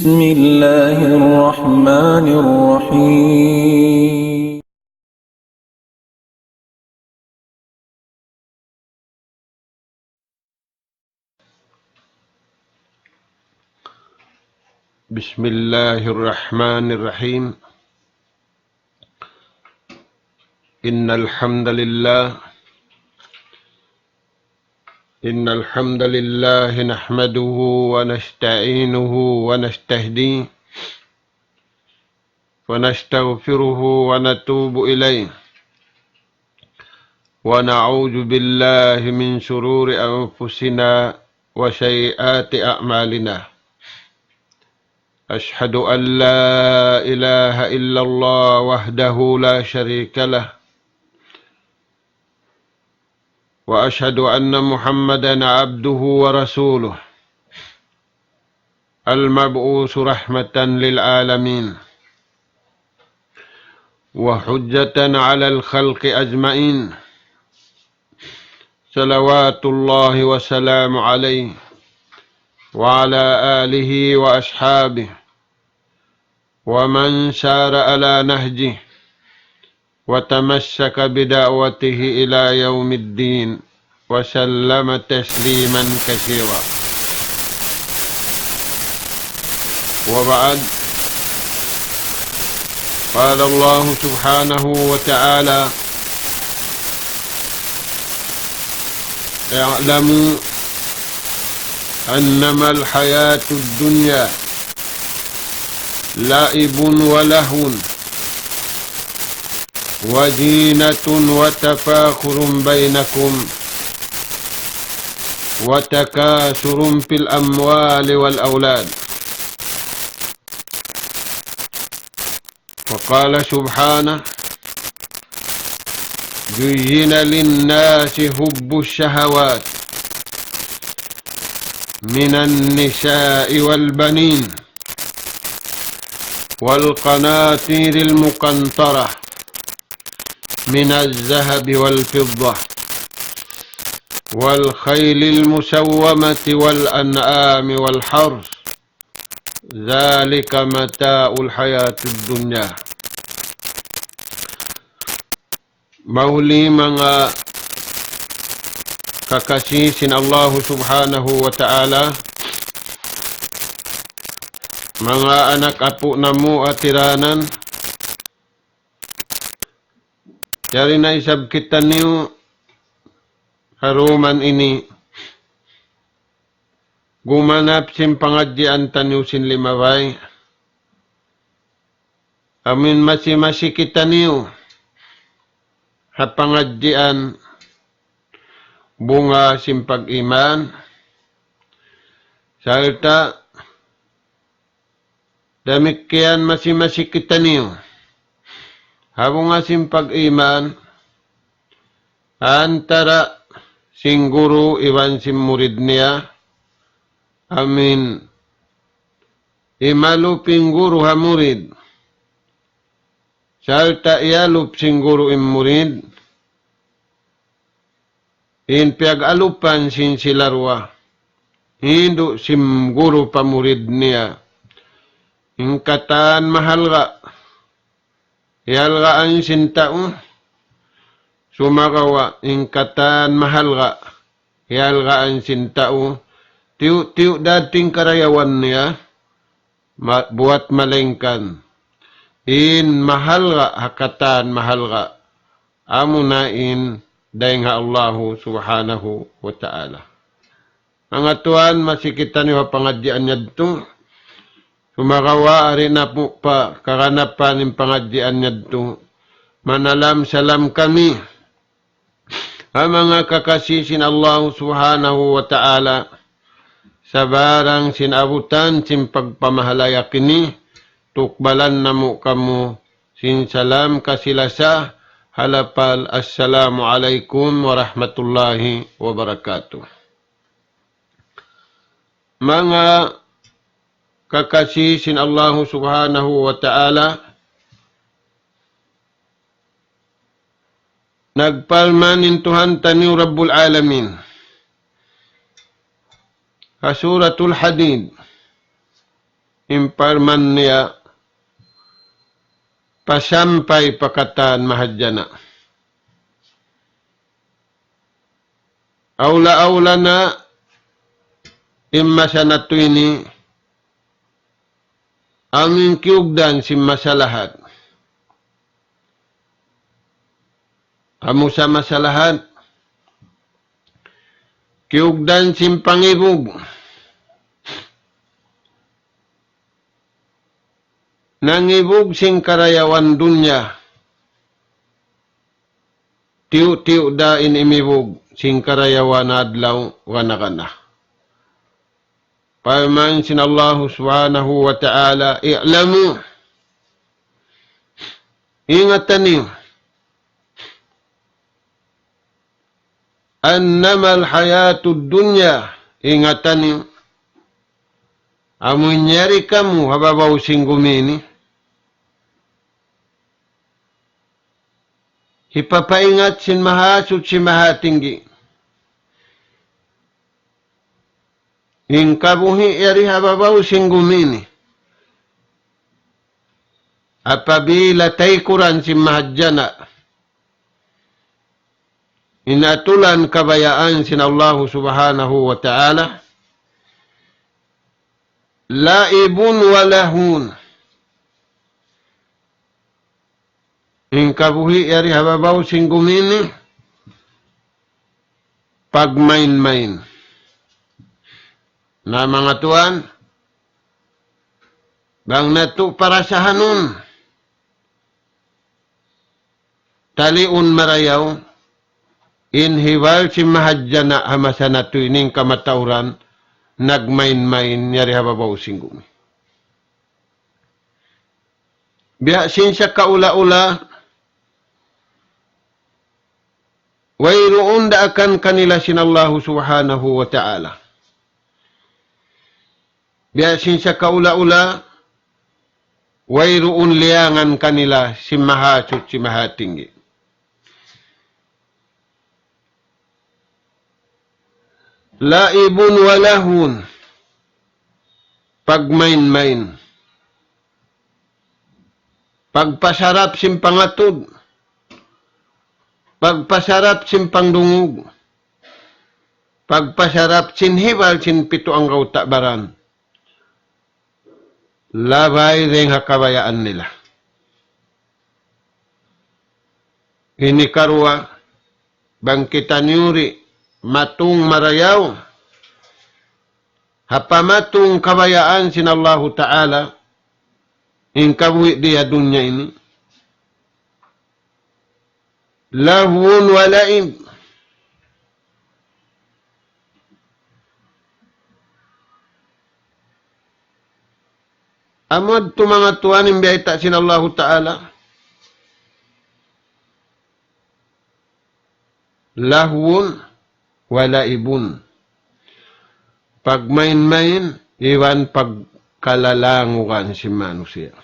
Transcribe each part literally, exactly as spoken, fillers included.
بسم الله الرحمن الرحيم. بسم الله الرحمن الرحيم. إن الحمد لله، إن الحمد لله نحمده ونستعينه ونستهديه ونستغفره ونتوب إليه، ونعوذ بالله من شرور أنفسنا وسيئات أعمالنا. أشهد أن لا إله إلا الله وحده لا شريك له، وأشهد أن محمدا عبده ورسوله، المبعوث رحمة للعالمين وحجة على الخلق أجمعين، صلوات الله وسلامه عليه وعلى آله وأصحابه ومن سار على نهجه وتمسك بدعوته إلى يوم الدين وسلم تسليما كثيرا. وبعد، قال الله سبحانه وتعالى: اعلموا أنما الحياة الدنيا لعب ولهو وزينة وتفاخر بينكم وتكاثر في الأموال والأولاد. وقال سبحانه: زين للناس حب الشهوات من النساء والبنين والقناطير المقنطرة من الذهب والفضة والخيل المسومة والأنعام والحرث، ذلك متاع الحياة الدنيا. Mahuli manga kakasi sin Allahu Subhanahu wa Ta'ala, manga anak apu' namu' ha tiranan, yari na isab kitaniyu ha duman ini gumanap sin pangadjian taniyu sin limabay. Amu in masi-masi kitaniyu ha pangadjian bunga sin pag-iman, sarta' damikkiyan masi-masi kitaniyu ha bunga sin pag-iman antara' sin guru iban sin murid niya. Amu in imalup in guru ha murid, sarta' iyalup sin guru in murid in piyag-alupan sin sila duwa, hindu' sin guru pa murid niya. In katan mahalga' hiyalgaan sin tau, sumagawa' in katan mahalga' hiyalgaan sin tau, tiyu'-tiyu' da in karayawan niya, ma-, buwat malaingkan in mahalga' ha katan mahalga', amuna in dayng ha Allahu Subhanahu wa Ta'ala. Manga tuwan, masi kitaniyu ha pangadjian yadtu. Sumagawa' ari na pu pa kaganapan in pangadjian yadtu, manalam-salam kami ha manga kakasi sin Allahu Subhanahu wa Ta'ala, sabarang sin abutan sin pagpamahalaya' ini, tukbalan namu' kamu sin salam kasi-lasa, ha lapal Assalamu alaykum warahmatullahi wabarakatuh. Manga kakasi sin Allahu Subhanahu wa Ta'ala, nagparman in Tuhan taniyu Rabbul Alamin ha Suratul Hadid, in parman niya pasampay pa katan mahadjana. Awla-awla na in masa natu' ini, amu in kiyugdan sin masalahat. Amu sa masalahat, kiyugdan sin pangibug. Nangibug sin karayawan dunya. Tiyu'-tiyu' da in imibug sin karayawan adlaw gana-gana. Parman sin Allahu Subhanahu wa Ta'ala, "I'lamu." Ingatan niyu. "Annamal hayatud dunya." Ingatan niyu. Amu in yari kamu ha babaw sin gumi ini. Hipapaingat sin Mahasuchi Mahatinggi. In kabuhi' yari ha babaw sin gumi ini. Apabila taykuran sin mahadjana, in atulan kabayaan sin Allahu Subhanahu wa Ta'ala, la'ibun wa lahun. In kabuhi' yari ha babaw sin gumi ini, pagmain-main. Na manga tuwan, bang natu' parasahanun, taliun marayaw, in hibal sin mahadjana ha masa natu' ini in kamatauran, nagmain-main yari ha babaw sin gumi. Biya' sin sakaula-ula, wayruun daakan kanila sin Allahu Subhanahu wa Ta'ala. Biya' sin sakaula-ula, wayruun liyangan kanila sin Mahasuchi Mahatinggi. La'ibun wa lahun. Pagmain-main. Pagpasarap sin pangatud. Pagpasarap sin pangdungug. Pagpasarap sin hibal sin pitu anggawta' baran. Labay dayn ha kabayaan nila. Ini karuwa, bang kitaniyu di' matung marayaw ha pamatung kabayaan sin Allahu Ta'ala, in kabuhi' di ha dunya ini. Lahwun wa la'ib. Amu yadtu manga tuwan in biyayta' sin Allahu Ta'ala. Lahwun wa la'ibun. Pagmain-main, iban pagkalalangugan sin manusiya'.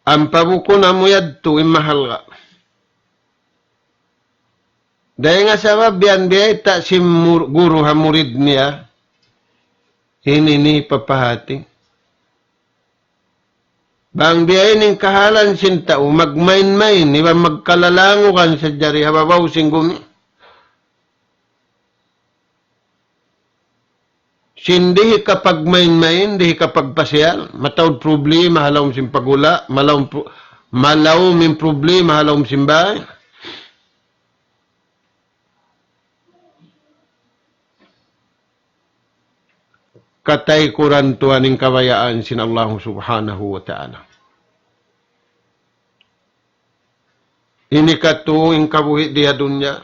Ampa bukun amu yadtu in mahalga'. Dayn ha sabab yan biyayta' sin mur-, guru ha murid niya, ini ini papahati. Bang biya' ini in kahalan sin tau, magmain-main, iban magkalalangugan sadja di ha babaw sin gumi. Sin di' hikapagmain-main, di' hikapagpasiyal, mataud problema ha lawm sin pagula, malaw pro-, malaw in problema ha lawm sin bay. Kataykuran tuwan in kabayaan sin Allahu Subhanahu wa Ta'ala. Ini katu' in kabuhi' di ha dunya.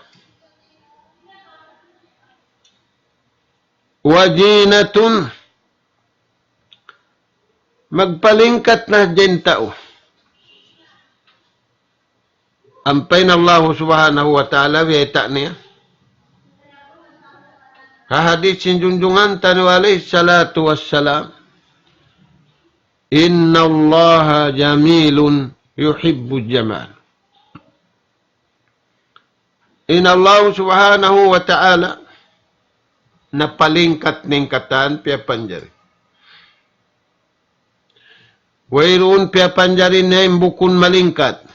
Wa zinatun, magpalingkat na in tau. Ampa in Allahu Subhanahu wa Ta'ala biyayta' niya ha hadith sin junjungan ta Nabi alayhi salatu wassalam, "Innallaha jamilun yuhibbul jamal." In Allah Subhanahu wa Ta'ala napalingkat in katan piyapanjari. Wayruun piyapanjari niya in bukun malingkat.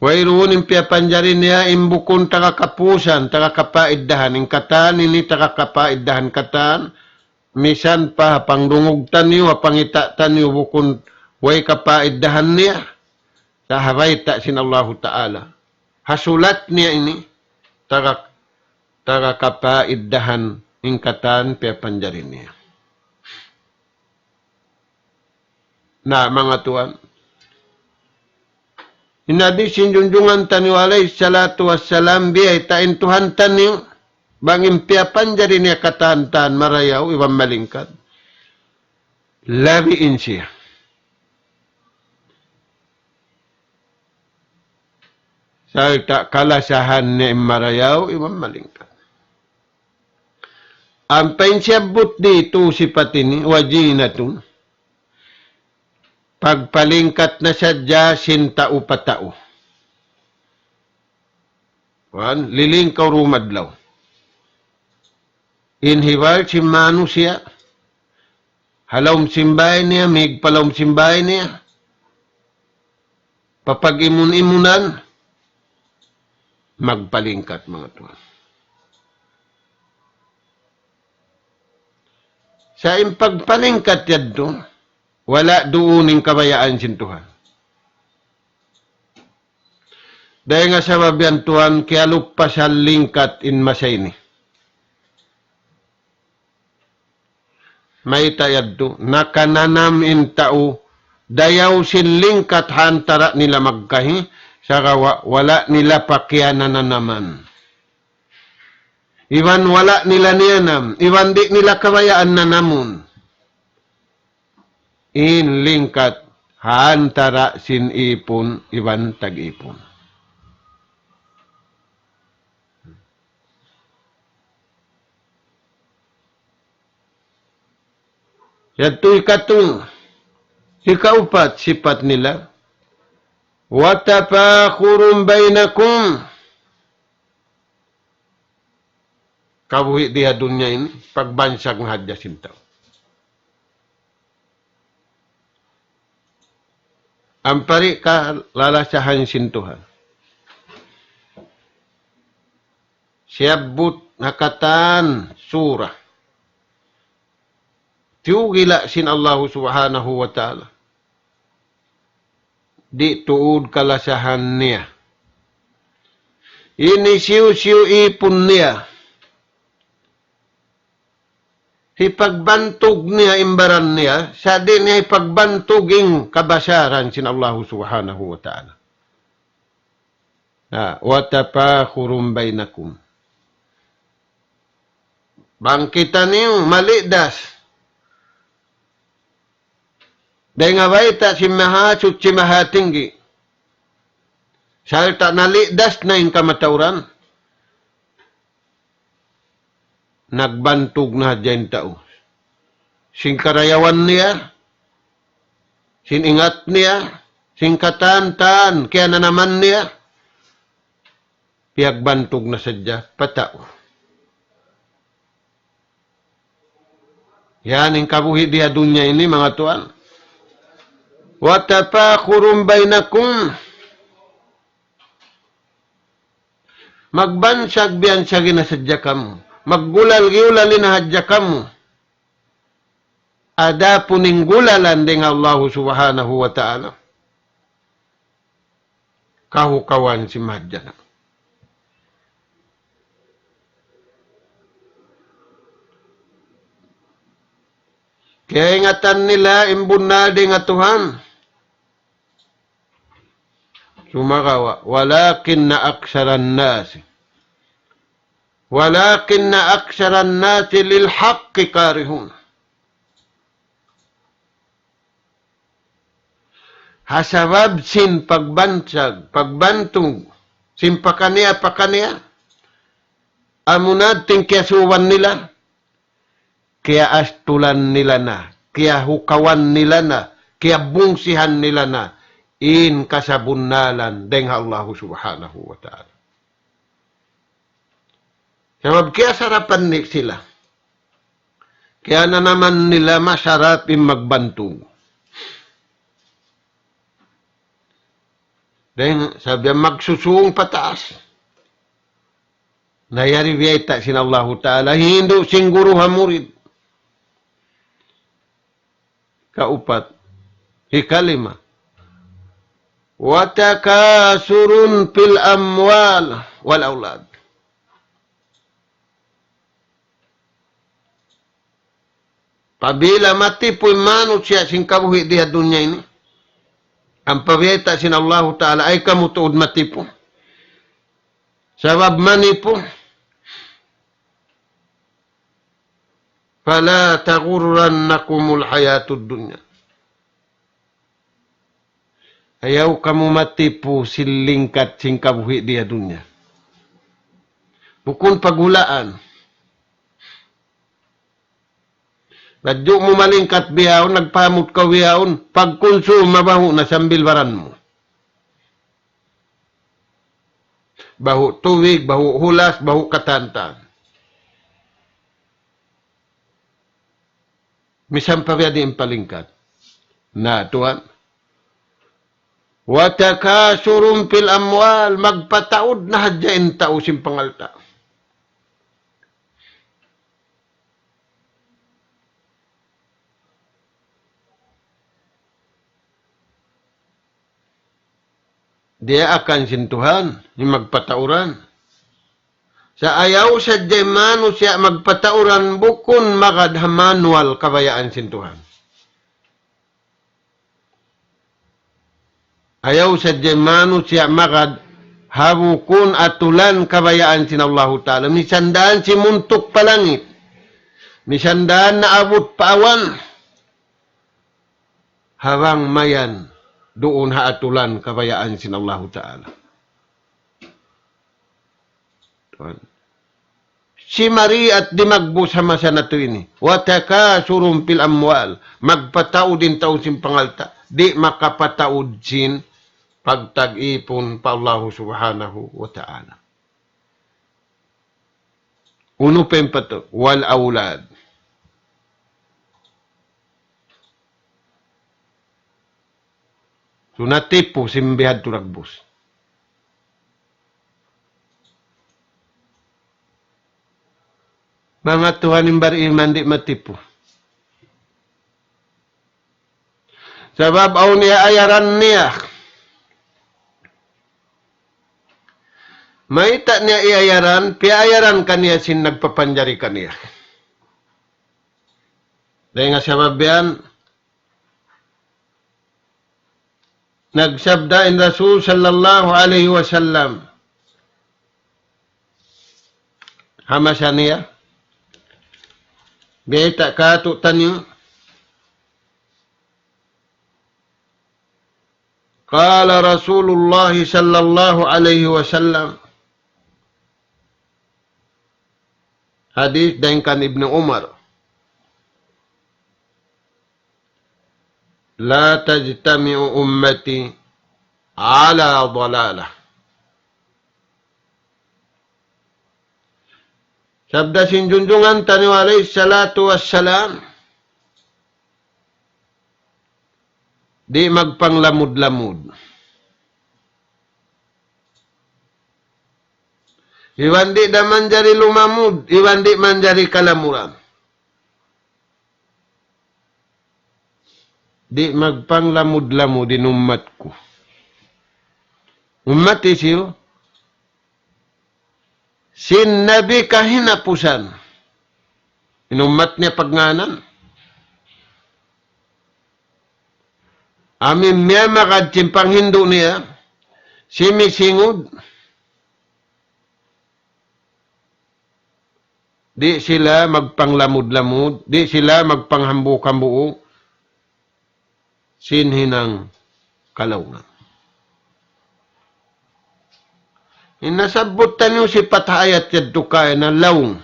Wayruun in piyapanjari niya in bukun taga kapusan, taga kapaiddahan. In katan ini taga kapaiddahan katan, misan pa ha pangdungug taniyu, ha pangita' taniyu, bukun way kapaiddahan niya. Sa' ha bayta' sin Allahu Ta'ala. Ha sulat niya ini, taga, taga kapaiddahan in katan piyapanjari niya. Na, manga tuwan. In hadis sin junjungan taniyu alayhi salatu wassalam, biyayta' in Tuhan taniyu, bang in piyapanjari niya katan-katan marayaw, iban malingkat. Labi in siya. Sarta' kalasahan niya in marayaw, iban malingkat. Ampa in siyabbut didtu sipat ini, wa zinatun. Pagpalingkat na sadja sin tau pa tau. Wan, lilingkaw dumadlaw. In hibal sin manusiya', ha lawm sin bāy niya, mīg pa lawm sin bāy niya, papag-imun-imunan, magpalingkat, manga tuwan. Sa' in pagpalingkat yadtu, wala' duun in kabayaan sin Tuhan. Dayn ha sabab yan tuwan, kiyaluppasan lingkat in masa ini. Mayta' yadtu, nakananam in tau, dayaw sin lingkat ha antara' nila magkahi, sagawa' wala' nila pa kiyanananaman. Iban wala' nila niyanam, iban di' nila kabayaan nanamun. In lingkat ha antara' sin ipun iban tag-ipun. Yadtu hikatu, hikaupat sipat nila. وتفاخر بينكم. Kabuhi' di ha dunya ini, pagbansag na hadja sin tau. Ampa di' kalalasahan sin Tuhan. Siyabbut ha katan sura. Tiyugila' sin Allahu Subhanahu wa Ta'ala. Di' tuud kalasahan niya. Ini hisiyu-siyu ipun niya. Hipagbantug niya in baran niya, sa' di' niya hipagbantug in kabasaran sin Allahu Subhanahu wa Ta'ala. Na, وتفاخر بينكم. Bang kitaniyu malidas dayn ha bayta' sin Mahasuchi Mahatinggi, sarta' nalidas na in kamatauran, nagbantug na hadja in tau. Sin karayawan niya, sin ingat niya, sin katan-katan kiyananaman niya, piyagbantug na sadja pa tau. Yan in kabuhi' di ha dunya ini, manga tuwan. وتفاخر بينكم. Magbansag-biyansagi na sadja kamu. Maggulal-giyulali na hadja kamu. Adapun in gulalan dayn ha Allahu Subhanahu wa Ta'ala, kahukawan sin mahadjana'. Kiyaingatan nila in bunnal dayn ha Tuhan. Sumagawa', ولكن أكثر الناس، ولكن أكثر الناس للحق كارهون. Ha sabab sin pagbansag, pagbantug, sin pakaniya-pakaniya, amu na in kiyasuban nila, kiyaastulan nila na, kiyahukawan nila na, kiyabungsihan nila na, in kasabunnalan dayn ha Allahu Subhanahu wa Ta'ala. Sabab kiyasarapan ni sila. Kiyananaman nila masarap in magbantug. Dayn sabab yan magsusung pataas. Na yari biyayta' sin Allahu Ta'ala, hindu' sin guru ha murid. Kaupat, hikalima, وتكاثر في الأموال والأولاد. Apabila matipu' in manusiya' sin kabuhi' di ha dunya ini, ampa biyayta' sin Allahu Ta'ala, ayaw kamu tuud matipu'. Sabab manipu', فلا تغرنكم الحياة الدنيا. Ayaw kamu matipu' sin lingkat sin kabuhi' di ha dunya. Bukun paghulaan. Badju' mu malingkat bihaun, nagpamut kaw bihaun, pagkunsum mabahu' na sambil baran mu. Bahu' tubig, bahu' hulas, bahu' katantan. Misan pa biya' diin palingkat. Na, tuwan. وتكاثر في الأموال, magpataud na hadja in tau sin pangalta'. Diyaakan sin Tuhan, in magpatauran. Sa' ayaw sadja in manusiya' magpatauran bukun magad ha manual kabayaan sin Tuhan. Ayaw sadja in manusiya' magad ha bukun atulan kabayaan sin Allahu Ta'ala. Misan daan simuntuk pa langit. Misan daan naabut pa awan. Ha bang mayan duun ha atulan kabayaan sin Allahu Ta'ala. Tuwan. Simari at dimagbus ha masa natu' ini. وتكاثر في الأموال. Magpataud in tau sin pangalta'. Di' makapataud sin pagtag-ipun pa Allahu Subhanahu wa Ta'ala. Unu pa in patu-, والأولاد. Sunatipu sin bihadtu dagbus. Manga tuwan in bariman di' matipu. Sabab awn iyaayaran niya. Mayta' niya iyaayaran, piyaayaran kaniya sin nagpapanjari kaniya. Dayn ha sabab yan, nagsabda in Rasul sallallahu alayhi wasallam, ha masa niya, biyayta' kātu'niyu, قال رسول الله صلى الله عليه وسلم, hadith dayn kan Ibnu Umar, لا تجتمع أمتي على ضلالة. Sabda sin junjungan taniyu alayhi salatu wassalam, di' magpanglamud-lamud. Iban di' da manjari lumamud, iban di' manjari kalamuran. Di' magpanglamud-lamud in ummat ku. Ummat hisiyu? Sin Nabi kahinapusan. In ummat niya pagngānan. Amu in miyamagad sin panghindu' niya, simisingud. Di' sila magpanglamud-lamud, di' sila magpanghambuuk-hambuuk sin hinang kalaungan. In nasabbut taniyu sipat ha ayat yadtu kaina laung.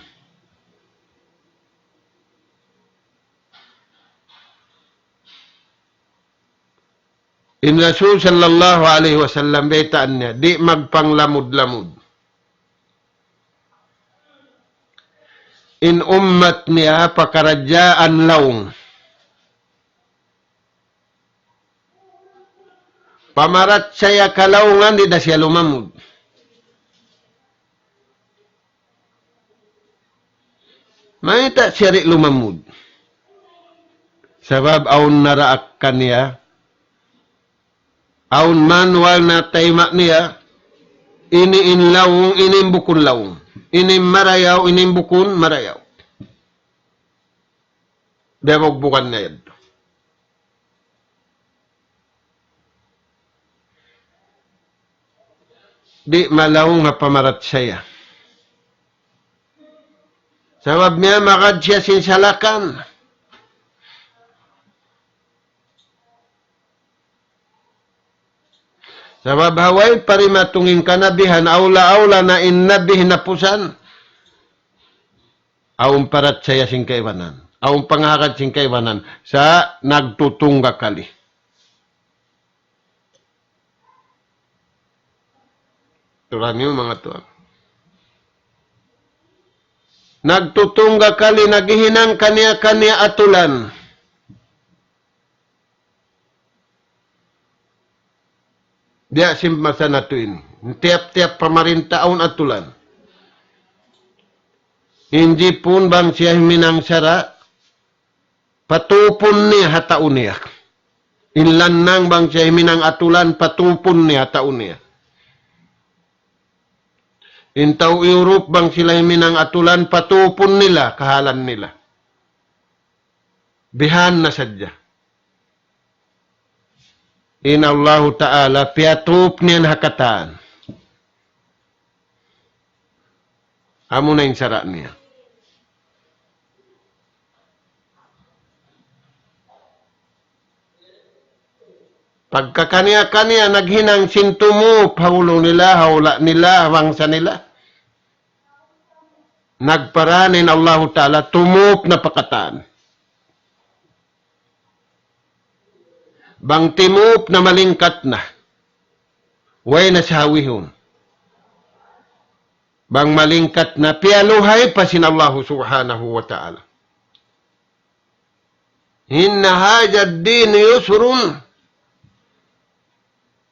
In Rasul sallallahu alayhi wasallam baytaan niya, di' magpanglamud-lamud. In ummat niya pakaradjaan laung. Pamarachaya kalaungan di' da siya lumamud. Mayta' siya di' lumamud? Sabab awn naraak kaniya, awn manual na tayma' niya, ini in laung, ini in bukun laung. Ini in marayaw, ini in bukun marayaw. Biya' bukbukan na yadtu. Di' malaung ha pamarachaya. Sabab niya magad siya sin salakan. Sabab ha way pa dimatung in kanabihan, awla-awla na in nabi hinapusan. Awn parachaya sin kaibanan. Awn pangahagad sin kaibanan. Sa' nagtutungga kali. Turan niyu manga tuwan. Nagtutungga kali, naghihinang kaniya-kaniya atulan. Biya' sin masa natu' ini. Tiyap-tiyap pamarinta awn atulan. In Jipun bang siya himinang sara', patupun niya ha tau niya. In Lannang bang siya himinang atulan, patupun niya ha tau niya. In tau Europe bang sila himinang atulan, patupun nila, kahalan nila. Bihan na sadja. In Allahu Ta'ala, piyatup niya na ha katan. Amu na in sara' niya. Pagka kaniya-kaniya naghinang sin tumup ha ulu nila, ha hula' nila, ha bangsa nila. Nagpara na in Allahu Ta'ala, tumup na pa katan. Bang timup na malingkat na. Way na sawihun. Bang malingkat na, piyaluhay pa sin Allahu Subhanahu wa Ta'ala. إن هذا الدين يسر.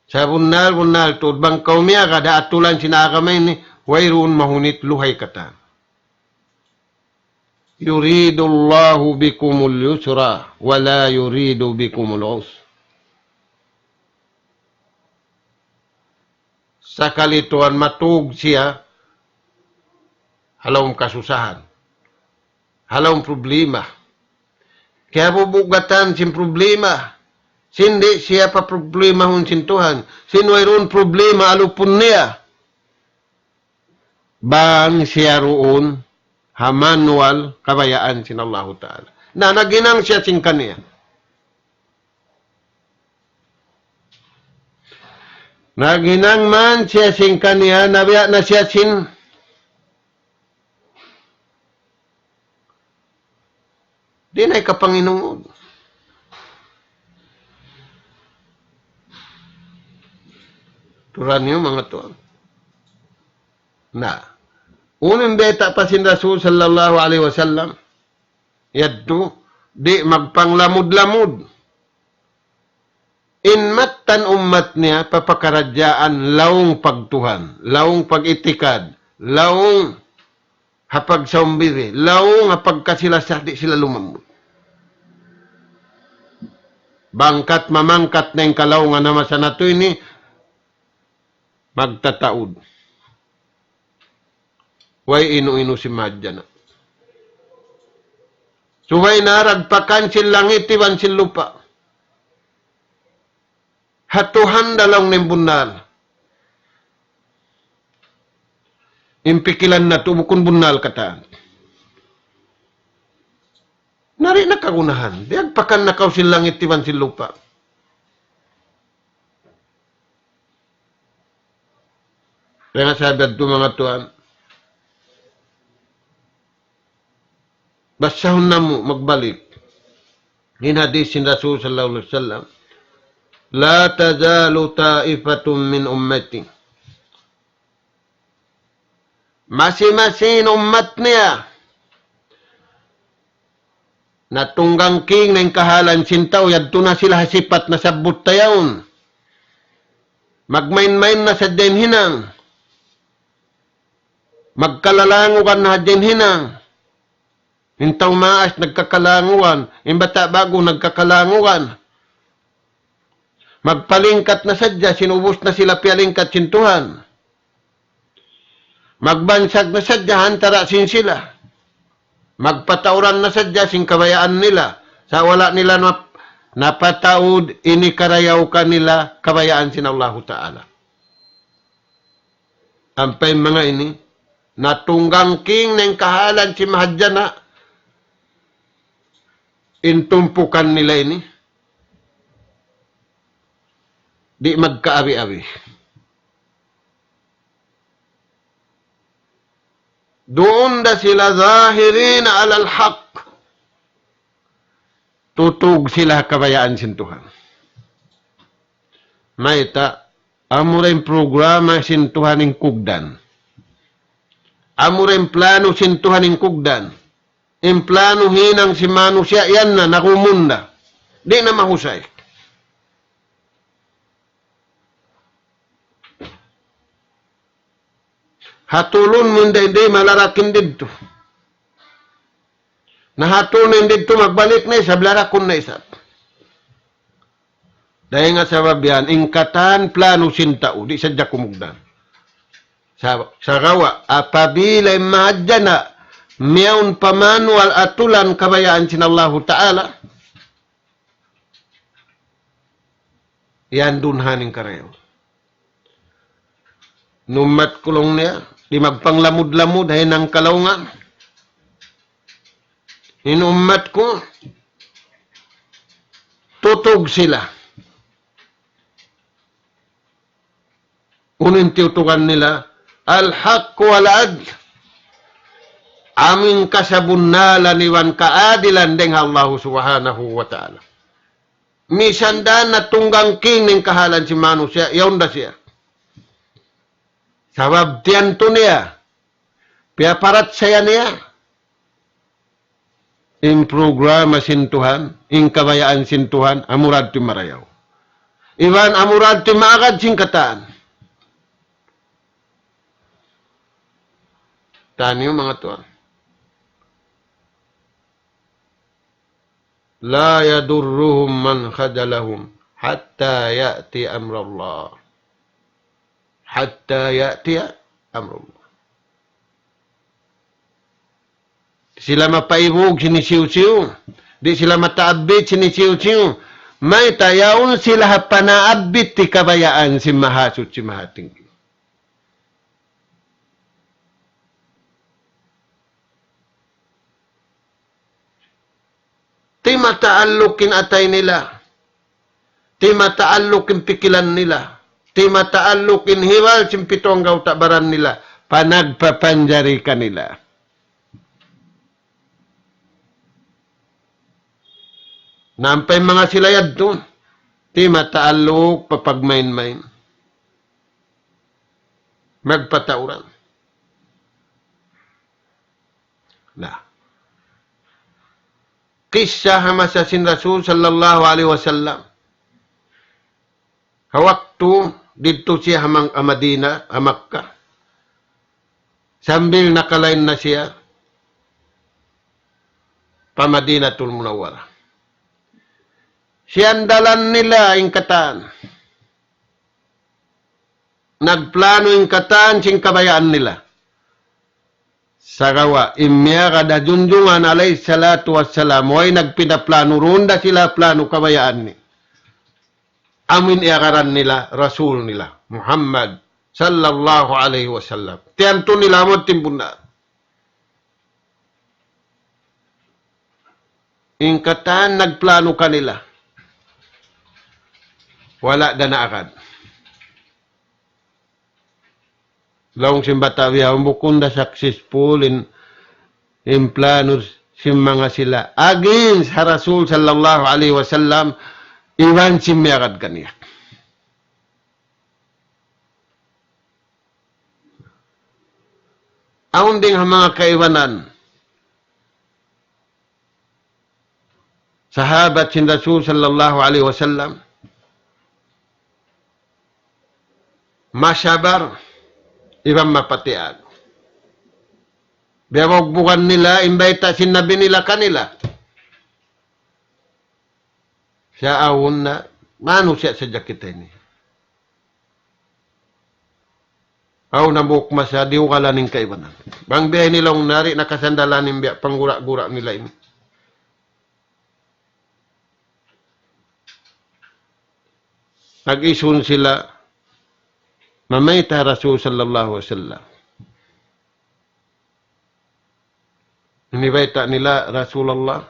Sabunnal-bunnal tuud bang kaw miyagad ha atulan sin agama ini, wayruun mahunit, luhay katan. يريد الله بكم اليسر ولا يريد بكم العسر. Sakali tuwan matug siya ha lawm kasusahan, ha lawm problema. Kiyabubugatan sin problema. Sin di' siya paproblemahun sin Tuhan. Sin wayruun problema alupun niya. Bang siya duun ha manual kabayaan sin Allahu Ta'ala. Na naghinang siya sin kaniya. Naghinang man siya sin kaniya, nabiya' na siya sin di' na ikapanginungud. Turan niyu manga tuwan. Na, unu in bayta' pa sin Rasul sallallahu alayhi wasallam, yadtu, di' magpanglamud-lamud. In mattan ummat niya, papakaradjaan laung pagtuhan, laung pag-itikad, laung ha pagsaumbiri, laung ha pagkasi-lasa, di' sila lumamud. Bangkat mamangkat na in kalaungan ha masa natu' ini, magtataud. Way inu-inu sin mahadjana'. Subay na dagpakan sin langit iban sin lupa'. Ha Tuhan da laung niya in bunnal. In pikilan natu' bukun bunnal katan. Na di' na kagunahan. Diyagpakan na kaw sin langit iban sin lupa'. Kaya nga sabi yadtu manga tuwan, basahun namu' magbalik in hadith sin Rasul sallallahu alayhi wasallam, لا تزال طائفة من أمتي. Masi-masi in ummat niya, Natunggang king na in kahalan sin tau, yadtu na sila ha sipat nasabbut ta yaun. Magmain-main na sadja in hinang. Magkalalangugan na sadja in hinang. In tau maas nagkakalangugan, in bata' ba'gu nagkakalangugan. Magpalingkat na sadja, sin ubus na sila piyalingkat sin Tuhan. Magbansag na sadja ha antara' sin sila. Magpatauran na sadja sin kabayaan nila. Sa' wala' nila nap-, napataud ini karayaw kanila kabayaan sin Allahu Ta'ala. Ampa in manga ini, natunggang king na in kahalan sin mahadjana', in tumpukan nila ini, di' magkaawi-awi. Duun da sila ظاهرين على الحق. Tutug sila ha kabayaan sin Tuhan. Mayta', amura in programa sin Tuhan in kugdan. Amura in plano sin Tuhan in kugdan. In plano hinang sin manusiya' yan na, nagumun da. Di' na mahusay. Hatulun mu in dayng di' malarak in didtu. Na hatulun in didtu magbalik na isab, larakun na isab. Dayn ha sabab yan, in katan plano sin tau, di' sadja kumugdan. Sa-, sagawa', apabila in mahadjana', miyawn pa manual atulan kabayaan sin Allahu Ta'ala, yan duun ha in karayaw. In ummat ku laung niya, di' magpanglamud-lamud, ha hinang kalaungan. In ummat ku, tutug sila. Unu in tiyutugan nila, الحق والعدل. Amu in kasabunnalan iban kaadilan dayn ha Allahu Subhanahu wa Ta'ala. Misan da natunggang king in kahalan sin manusiya', yaun da siya. Sabab tiyantu niya, piyaparachaya niya, in programa sin Tuhan, in kabayaan sin Tuhan, amura yadtu in marayaw. Iban amura yadtu in maagad sin katan. Taniyu manga tuwan. لا يضرهم من خذلهم حتى يأتي أمر الله. حتى يأتي أمر الله. Di' sila mapaibug sin hisiyu-siyu. Di' sila mataabbit sin hisiyu-siyu. Mayta' yaun sila ha panaabbit ti kabayaan sin Mahasuchi Mahatinggi. Di' mataalluk in atay nila. Di' mataalluk in pikilan nila. Di' mataalluk in hiwal sin pitu anggawta' baran nila. Panagpapanjari kanila. Na ampa in manga sila yadtu, di' mataalluk pa pagmain-main. Magpatauran. Na. Kissa ha masa sin Rasul sallallahu alayhi wasallam. Ha waktu didtu siya ha Mang-, ha Madina, ha Makkah. Sambil nakalain na siya pa Madinatul Munawwarah. Siyandalan nila in katan. Nagplano in katan sin kabayaan nila. Sagawa', in miyagad ha Junjungan alayhi salatu wassalam, way nagpinda plano, duun da sila plano kabayaan niya. Amu in iyagaran nila, Rasul nila, Muhammad sallallahu alayhi wasallam. Tiyantu nila amu in bunnal. In katan nagplano kanila. Wala' da naagad. Laung sin bata' bihaun, bukun da successful in, in plano sin manga sila. Against ha Rasul sallallahu alayhi wasallam, iban sin miyagad kaniya. Awn dayng ha manga kaibanan. sahabat sin Rasul sallallahu alayhi wasallam, masabar iban mapatiag. Biya' bugbugan nila in bayta' sin Nabi nila kanila. Sa' awn na, manusiya' sadja kita ini. Awn na hambuuk masa, diyugalan in kaibanan. Bang biya' ini laung niya, di' na kasandalan in biya' panggura-gura nila ini. Nag-isun sila, mamayta' Rasul sallallahu alayhi wasallam. Ini bayta' nila, Rasulullah,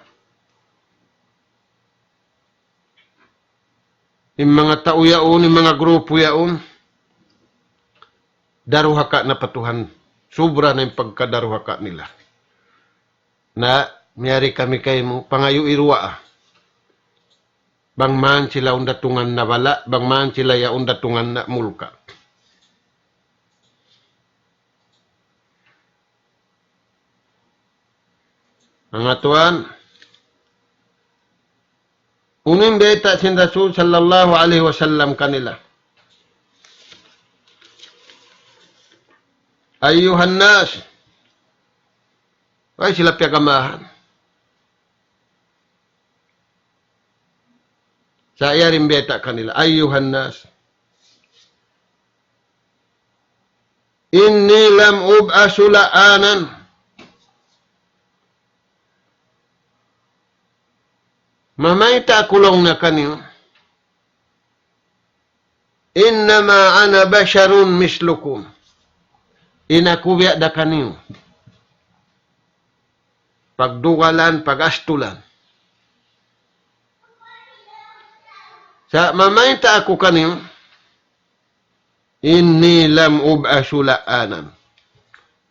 in manga tau yaun, in manga grupu yaun, daruhaka na pa Tuhan. Subra na in pagkadaruhaka nila. Na, miyari kami kaymu, pangayui duwaa. Bang man sila yaun datungan na bala', bang man sila yaun datungan na mulka'. Manga tuwan, unu in bayta' sin Rasul sallallahu alayhi wasallam kanila? أيها الناس. Way sila piyagamahan. Sa' yari in bayta' kanila, أيها الناس، إني لم أبعث لعانا. Mamayta' aku laung niya kaniyu. إنما أنا بشر مثلكم. In aku biya' da kaniyu. Pagdugalan, pag-astulan. Sa' mamayta' aku kaniyu, إني لم أبعث لعانا.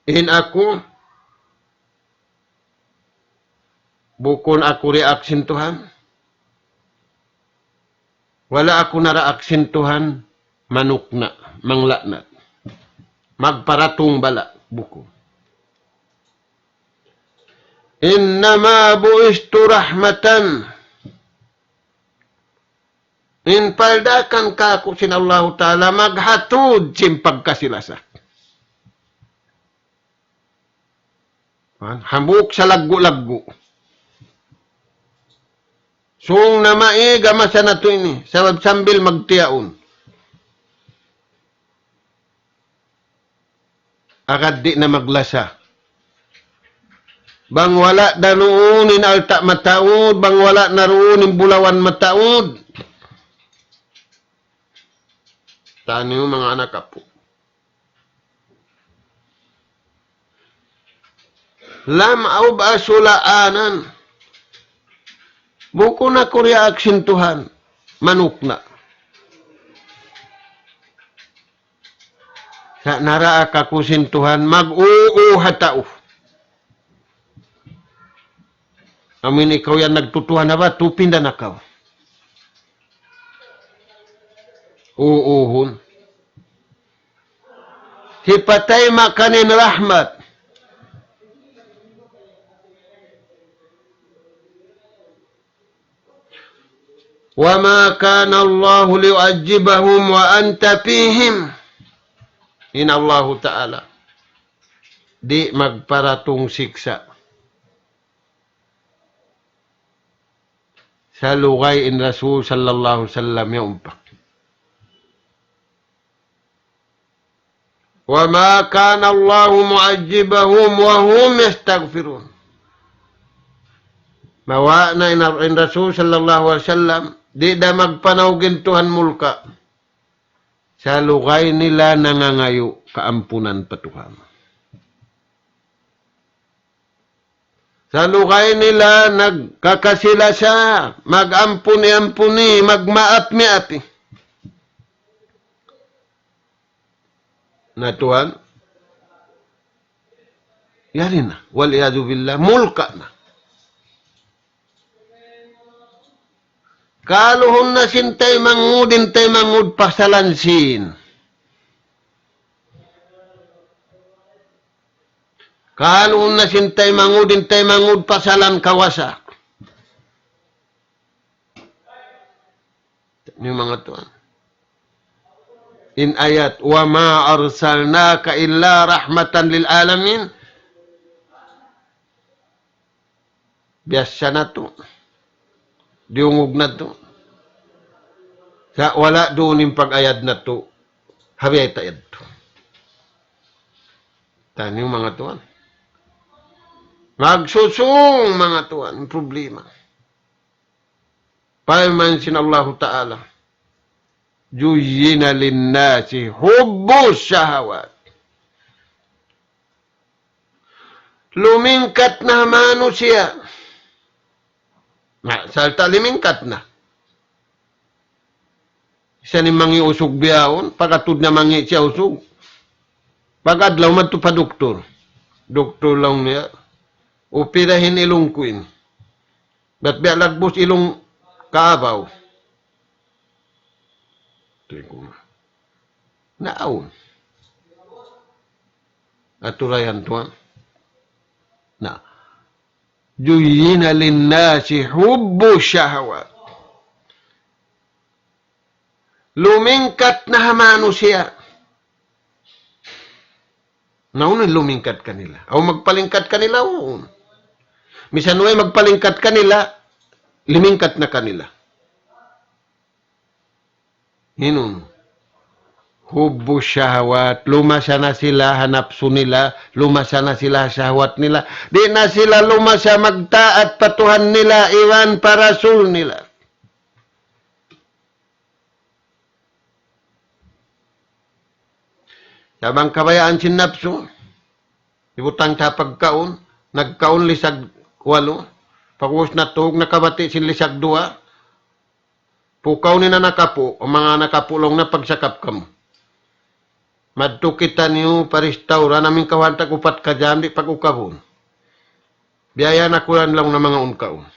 In aku, bukun aku diyaak sin Tuhan. Wala' aku naraak sin Tuhan manukna', mangla'nat. Magparatung bala', bukun. إنما بعثت رحمة. In paldaakan kāku' sin Allahu Ta'ala maghatud sin pagkasi-lasa. Kan? Hambuuk salaggu'-laggu'. Sung na maig ha masa natu' ini, sabab sambil magtiyaun. Agad di' na maglasa. Bang wala' da duun in alta' mataud, bang wala' na duun in bulawan mataud. Taniyu manga anak apu'. لم أبعث لعانا. Bukun aku diyaak sin Tuhan manukna'. Sa' naraak aku sin Tuhan mag-uu ha tau. Amu in ikaw yan nagtutuhan na ba, tupinda na kaw. Uuhun. Hipatay makanin rahmat. وما كان الله ليعذبهم وأنت فيهم. In Allahu Ta'ala di' magparatung siksa'. Sa' lugay in Rasul sallallahu alayhi wasallam yaun pa. وما كان الله معذبهم وهم يستغفرون. Mawa' na in, in Rasul sallallahu alayhi wasallam, di' da magpanaug in Tuhan mulka'. Sa' lugay nila nangangayu' kaampunan pa Tuhan. Sa' lugay nila nagkakasi-lasa, mag-ampun-ampuni, magmaap-maapi. Na tuwan, yari na, والعياذ بالله, mulka' na. Kaluhun na sin taymanghud, in taymanghud pasalan sīn. Kaluhun na sin taymanghud, in taymanghud pasalan kawasa. Ini manga tuwan. In ayat, وما أرسلناك إلا رحمة للعالمين. Biyassa natu'. Diyungug natu'. Sa' wala' duun in pag-ayad natu'. Ha biyayta' yadtu. Taniyu manga tuwan. Magsusung manga tuwan. Problema. Parman sin Allahu Ta'ala. زين للناس حب الشهوات. Lumingkat na ha manusiya'. Na, sarta' limingkat na. Isa ni mangi' usug bihaun, pag'atud na mangi' siya usug. Pag-adlaw madtu pa duktur. Duktur laung niya, "Upirahin ilung ku ini. Bat biya' lagbus ilung kaabaw." Tuwi ku nga. Naawn. Aturayan tuwan. Na. زين للناس حب الشهوات. Lumingkat na ha manusiya'. Na unu in lumingkat kanila? Aw magpalingkat kanila, uu. Misan way magpalingkat kanila, limingkat na kanila. Hinun. حب الشهوات, lumasa na sila ha napsu nila, lumasa na sila ha shahwat nila. Di' na sila lumasa magtaat pa Tuhan nila, iban pa Rasul nila. Sa' bang kabayaan sin napsu, hibutang ta pagkaun, nagkaun lisag walu, pag'ubus natug, nakabati' sin lisag duwa, pukaw niyu na anak apu', o manga anak apu' laung na pagsakap kamu. Madtu kitaniyu pa restaurant, amu in kawhaan tag upat ka jam, di' pag-ukabun. Biyayan aku yan laung na manga unkaun.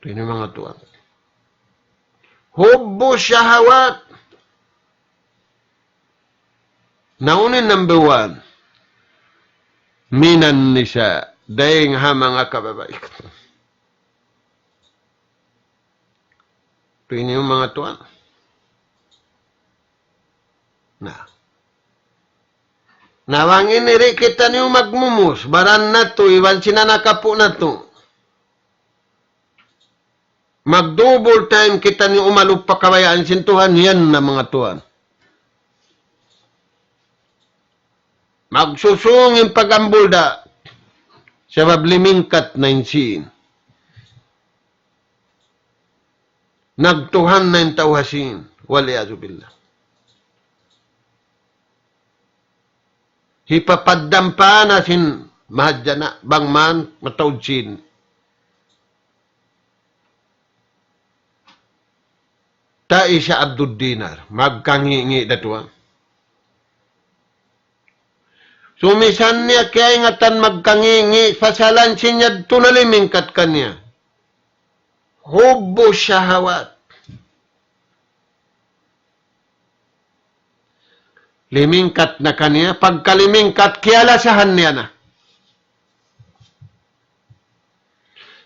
Ini manga tuwan. حب الشهوات. Na unu in number one? من النساء. Dayng ha manga kababaihan. Ini manga tuwan. Na. Na bang ini di' kitaniyu magmumus, baran natu', iban sin anak apu' natu'. Mag-double time kitaniyu umalup pa kabayaan sin Tuhan, yan na manga tuwan. Magsusung in pag-ambulda'. Sabab limingkat na in sīn. Nagtuhan na in tau ha sīn. والعياذ بالله. Hipapaddampana sin mahadjana' bang man mataud sīn. Ta'isa Abdud Dinar, magkangi'-ngi' da tuwan. Sumisan niya kiyaingatan magkangi'-ngi', pasalan sin yadtu na limingkat kaniya. حب الشهوات. Limingkat na kaniya, pagkalimingkat, kiyalasahan niya na.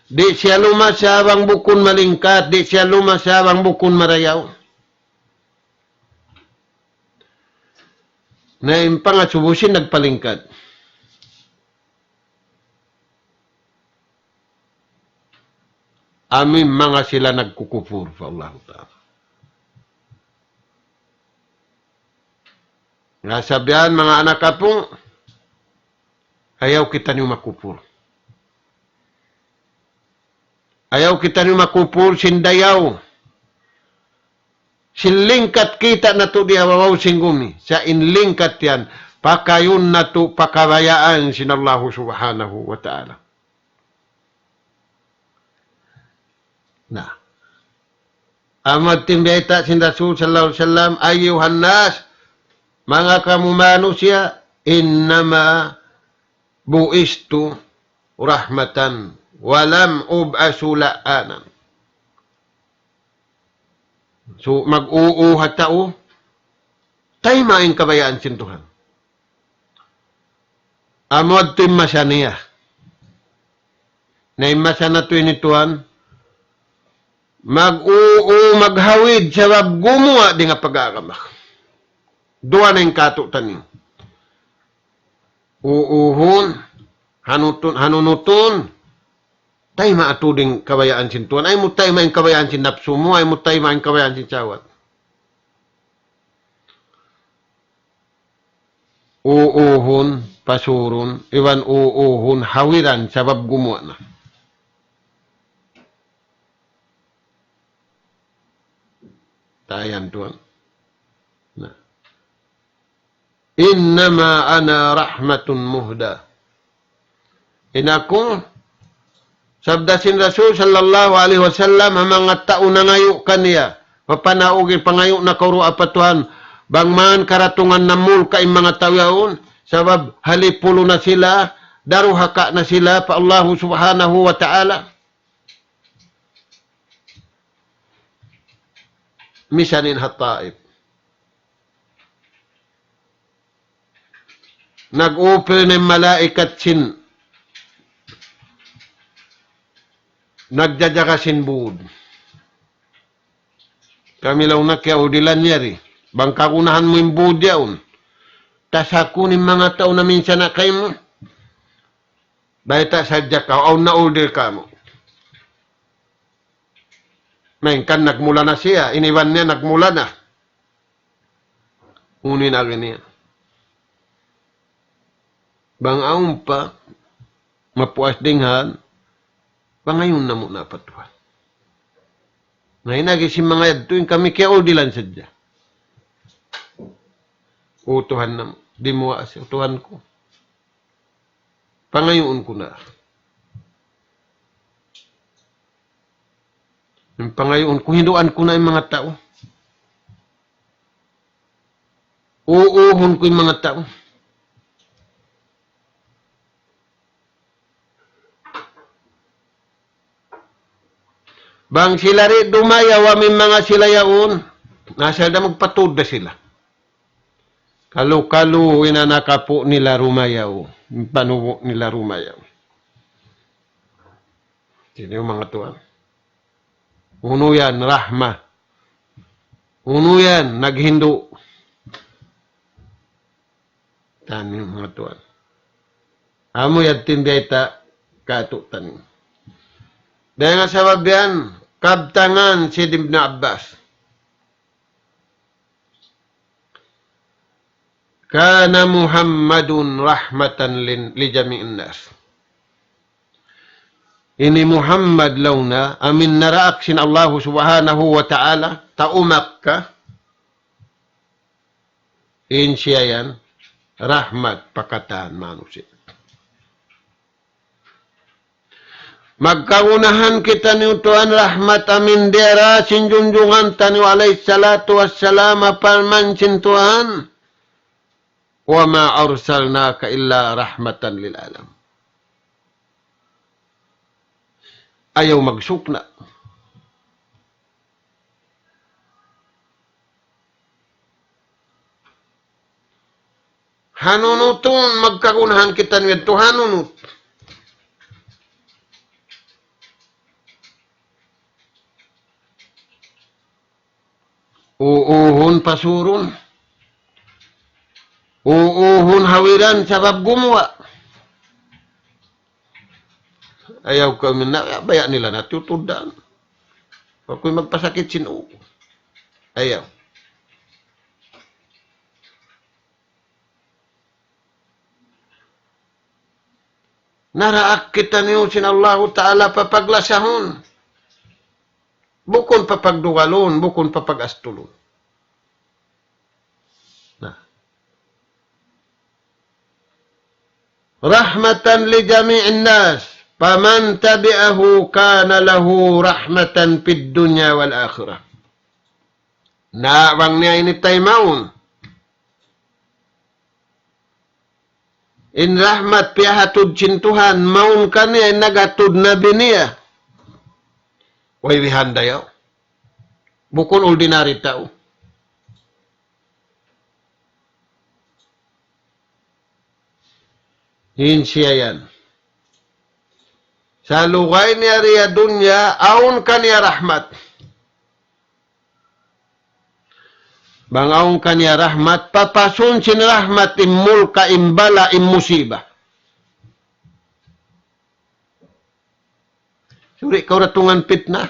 Di' siya lumasa bang bukun malingkat, di' siya lumasa bang bukun marayaw. Na in pangasubu sin nagpalingkat. Amu in manga sila nagkukupur pa Allahu Ta'ala. Na sabihan manga anak apu', ayaw kitaniyu makupur. Ayaw kitaniyu makupur sin dayaw. Sin lingkat kita' natu' di ha babaw sin gumi. Sa' in lingkat yan, pakayun natu' pa kabayaan sin Allahu Subhanahu wa Ta'ala. Na. Amu in bayta' sin Rasul sallallahu alayhi wasallam, أيها الناس, manga kamu manusiya', إنما بعثت رحمة ولم أبعث لعانا. So, mag-uu ha tau, tayma' in kabayaan sin Tuhan. Amu yadtu in masa niya. Na in masa natu' ini tuwan, Mag-uu, maghawid, sabab gumuwa' dayn ha pag-agama. Duwa na in katu'taniyu. Uuhun, hanutun, hanunutun, tayma' atu in kabayaan sin Tuhan. Ayaw mu tayma' in kabayaan sin napsu mu, ayaw mu tayma' in kabayaan sin sahwat. Uuhun, pasurun, iban uuhun, hawiran, sabab gumuwa' na. Tayan tuwan. Na. إنما أنا رحمة مهداة. In aku, sabda sin Rasul sallallahu alayhi wasallam, ha manga tau nangayu' kaniya, mapanaug in pangayu' na kaw duwaa pa Tuhan, bang man karatungan na mulka' in manga tau yaun, sabab halipulu na sila, daruhaka na sila pa Allahu subhanahu wa ta'ala. Misan in ha Taif. Nag-upil na in malaikat sin nagjajaga sin būd. Kami laung na kiyaudilan yari. Bang kagunahan mu in būd yaun. Tasakun in manga tau na minsan na kaymu. Bayta' sadja kaw, awn na order kamu. Malayngkan nagmula na siya, in iban niya nagmula na. Unu in agi niya. Bang awn pa, mapuas dayn ha, pangayuun namu' na pa Tuhan. Na in agi sin manga yadtu, in kami kiyaudilan sadja. O Tuhan namu', di' mu waas, O Tuhan ku. Pangayuun ku na. In pangayuun ku, hinduan ku na in manga tau. Uuhun ku in manga tau. Bang sila di' dumayaw amu in manga sila yaun, na sila da magpatud da sila. Kalu-kalu in anak apu' nila dumayaw, in panubu' nila dumayaw. Sini manga tuwan. Unu yan, rahma. Unu yan, naghindu'. Taniyu manga tuwan. Amu yadtu in biyayta' katu'taniyu. Dayn ha sabab yan, kabtangan sin Ibn Abbas. كان محمد رحمة ل-، لجميع الناس. Ini Muhammad laung niya, amu in naraak sin Allahu subhanahu wa ta'ala, tau Makkah, in siya yan, rahmat pa katan manusiya'. Magkagunahan kitaniyu tuwan rahmat amu in diyara sin junjungan taniyu alayhi salatu wassalam, parman sin Tuhan, وما أرسلناك إلا رحمة للعالمين. Ayaw magsukna'. Hanunutun, magkagunahan kitaniyu yadtu hanunut. Uuhun pasurun. Uuhun hawiran sabab gumuwa'. Ayaw kami na, baya' nila na tutudan. Aku magpasakit sin uu. Ayaw. Naraak kitaniyu sin Allahu Ta'ala papaglasahun. Bukun papagdugalun, bukun papagastulun. Na. رحمة لجميع الناس، فمن تبعه كان له رحمة في الدنيا والآخرة. Na bang niya ini taymaun. In rahmat piyahatud sin Tuhan, mawn kaniya in naghatud nabi niya. Way bihan dayaw. Bukun ordinary tau. In siya yan. Salugay niya di ha dunya, awn kaniya rahmat. Bang awn kaniya rahmat, papasun sin rahmat in mulka', in bala', in musiba. Suri' kaw datungan pitna.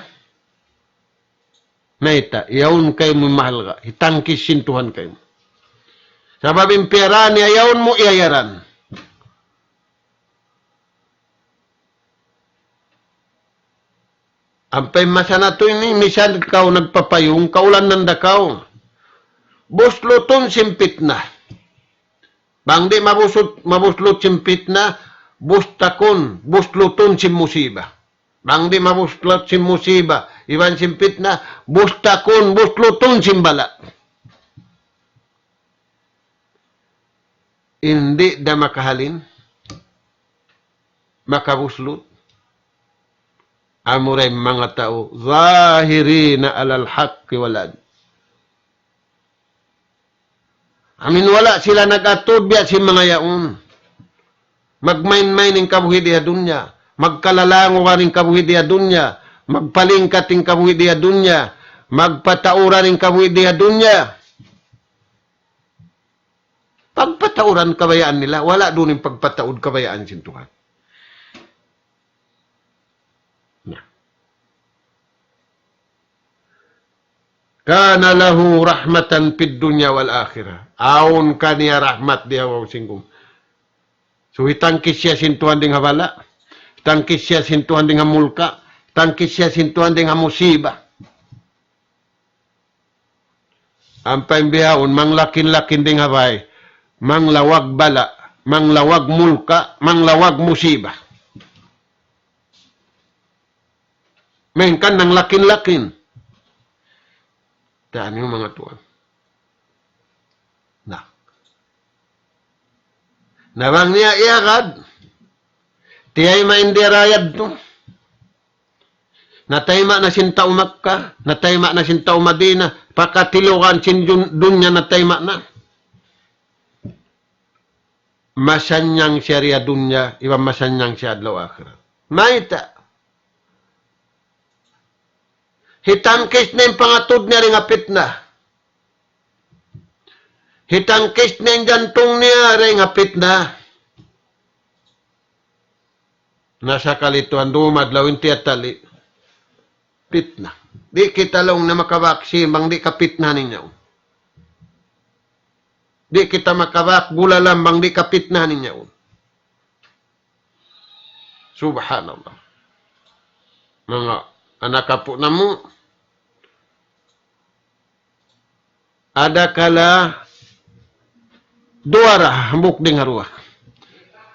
Mayta', yaun kaymu mahalga', hitangkis sin Tuhan kaymu. Sabab in piyaraan niya yaun mu iyayaran. Ampa in masa natu' ini, misan kaw nagpapayung, kaulanan da kaw. Buslutun sin pitna. Bang di' mabusut-, mabuslut sin pitna, bustakun, buslutun sin musiba. Bang di' mabuslut sin musiba, iban sin pitna, bustakun, buslutun sin bala'. Di' da makahalin, makabuslut. Amura in manga tau, ظاهرين على الحق والعدل. Amin wala' sila nag-atud biya' sin manga yaun. Magmain-main in kabuhi' di ha dunya. Magkalalangugan in kabuhi' di ha dunya. Magpalingkat in kabuhi' di ha dunya. Magpatauran in kabuhi' di ha dunya. Pagpatauran kabayaan nila, wala' duun in pagpataud kabayaan sin Tuhan. Na. كان له رحمة في الدنيا والآخرة. Awn kaniya rahmat di ha awn sin dunya. So, hitangkis siya sin Tuhan dayn ha bala'. Hitangkis siya sin Tuhan dayn ha mulka'. Hitangkis siya sin Tuhan dayn ha musiba. Ampa in bihaun, manglakin-lakin dayn ha bay, manglawag bala', manglawag mulka', manglawag musiba. Malayngkan nanglakin-lakin. Taniyu manga tuwan. Na. Na bang niya iyagad, tiyayma' in diyarayad tu. Natayma' na sin tau Makkah, natayma' na sin tau Madinah, pa katilugan sin dun-, dunya natayma' na. Masannyang siya di ha dunya, iban masannyang siya adlaw akhirat. Mayta'? Hitangkis niya in pangatud niya dayn ha pitna. Hitangkis niya in jantung niya dayn ha pitna. Na sakali tuwan dumadlaw in tiyatali'. Pitna. Di' kita laung niya makabak simbang di' kapitnahan in yaun. Di' kita makabak gulalan bang di' kapitnahan in yaun. Subhanallah. Manga anak apu' namu', adakala duwa ra hambuuk dayn ha duwa.